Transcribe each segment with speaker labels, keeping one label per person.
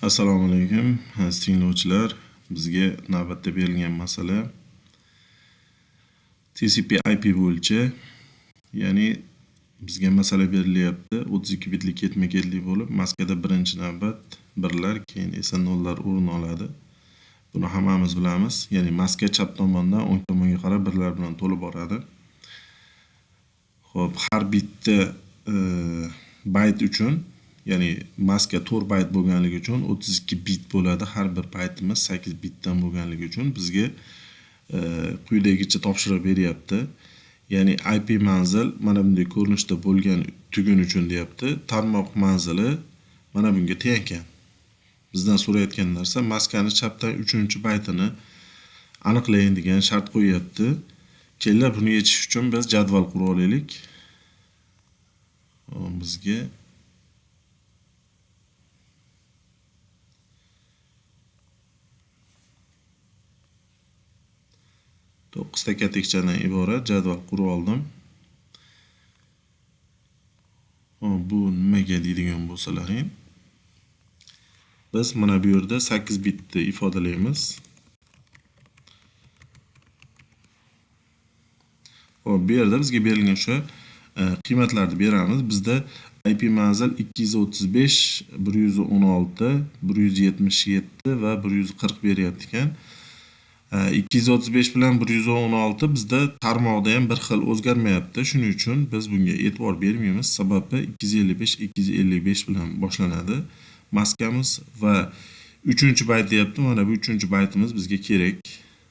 Speaker 1: Assalomu alaykum, aziz tinglovchilar. Bizga navbatda berilgan masala TCP/IP bo'yicha, ya'ni bizga masala berilyapti. 32 bitli ketma-ketlik bo'lib, maskada birinchi navbat birlar, keyin esa nollar o'rin oladi. Buni hammamiz bilamiz. Ya'ni maska chap tomondan o'ng tomonga qarab birlar bilan to'lib boradi. Xo'p, har bitta bayt uchun, ya'ni maska 4 bayt bo'lganligi uchun 32 bit bo'ladi. Har bir baytimiz 8 bitdan bo'lganligi uchun bizga quyidagicha topshiriq beryapti. Ya'ni IP manzil mana bunday ko'rinishda bo'lgan tugun uchun deyapti. Tarmoq manzili mana bunga teng ekan. Bizdan so'rayotgan narsa maskani chapdan 3-baytini aniqlang degan shart qo'yyapti. Kelinglar, buni yechish uchun biz jadval qurib olaylik. Bizga to'qqizta katakchadan iborat jadval qurib oldim. Bu nimaga deydigan bo'lsalaring, biz mana bu yerda 8 bitni ifodalaymiz. Xo'p, bu yerda bizga berilgan o'sha qiymatlarni beramiz. Bizda IP manzil 235, 116, 177 va 140 beryapti ekan. 235 bilan 116 bizda tarmoqda ham bir xil o'zgarmayapti. Shuning uchun biz bunga e'tibor bermaymiz. Sababi 255, 255 bilan boshlanadi maskamiz va 3-bayt deyapti. Mana bu 3-baytimiz bizga kerak.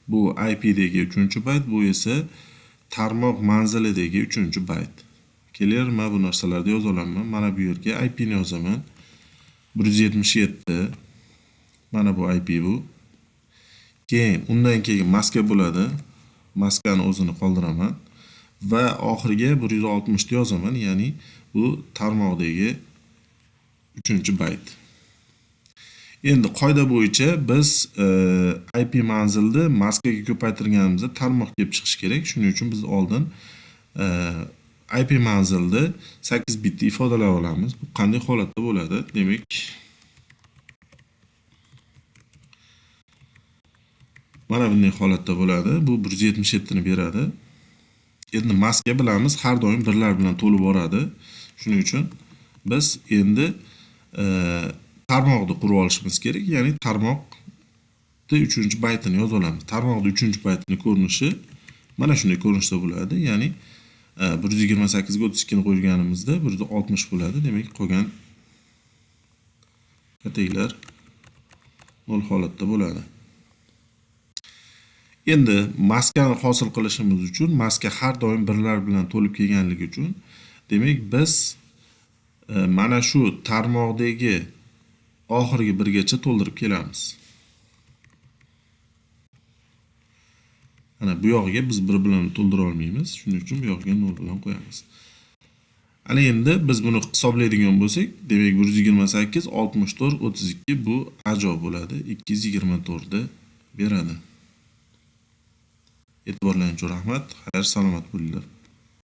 Speaker 1: Bu IPdagi 3-bayt, bu esa tarmoq manzilidagi 3-bayt. Kelar, men bu narsalarni yoza olaman. Mana bu yerga IP ni yozaman. 177. Mana bu IP bu. Keyin undan keyin maska bo'ladi. Maskani o'zini qoldiraman va oxiriga 160 ni yozaman, ya'ni bu tarmoqdagi 3-bayt. Endi qoida bo'yicha biz IP manzilni maskaga ko'paytirganimizda tarmoq kelib chiqishi kerak. Shuning uchun biz oldin IP manzilni 8 bitni ifodalab olamiz. Bu qanday holatda bo'ladi? Demak, mana bunday holatda bo'ladi. Bu 177 ni beradi. Endi maska bilamiz, har doim birlar bilan to'lib boradi. Shuning uchun biz endi tarmoqni qurib olishimiz kerak. Ya'ni tarmoqni 3-baytini yoza olamiz. Tarmoqni 3-baytini ko'rinishi mana shunday ko'rinishda bo'ladi. Ya'ni 128 ga 32 ni qo'yganimizda 160 bo'ladi. Demak, qolgan kataklar 0 holatda bo'ladi. Endi maskani hosil qilishimiz uchun, maska har doim birlar bilan to'lib kelganligi uchun, demak biz mana shu tarmoqdagi oxirgi birgacha to'ldirib kelamiz. Ana bu yog'iga biz 1 bilan to'ldira olmaymiz. Shuning uchun bu yog'iga 0 bilan qo'yamiz. Ana endi biz buni hisoblaydigan bo'lsak, demak 128, 64, 32 bu A javob bo'ladi. 224 ni beradi. E'tiborlaringiz uchun rahmat. Xayr, salomat bo'linglar.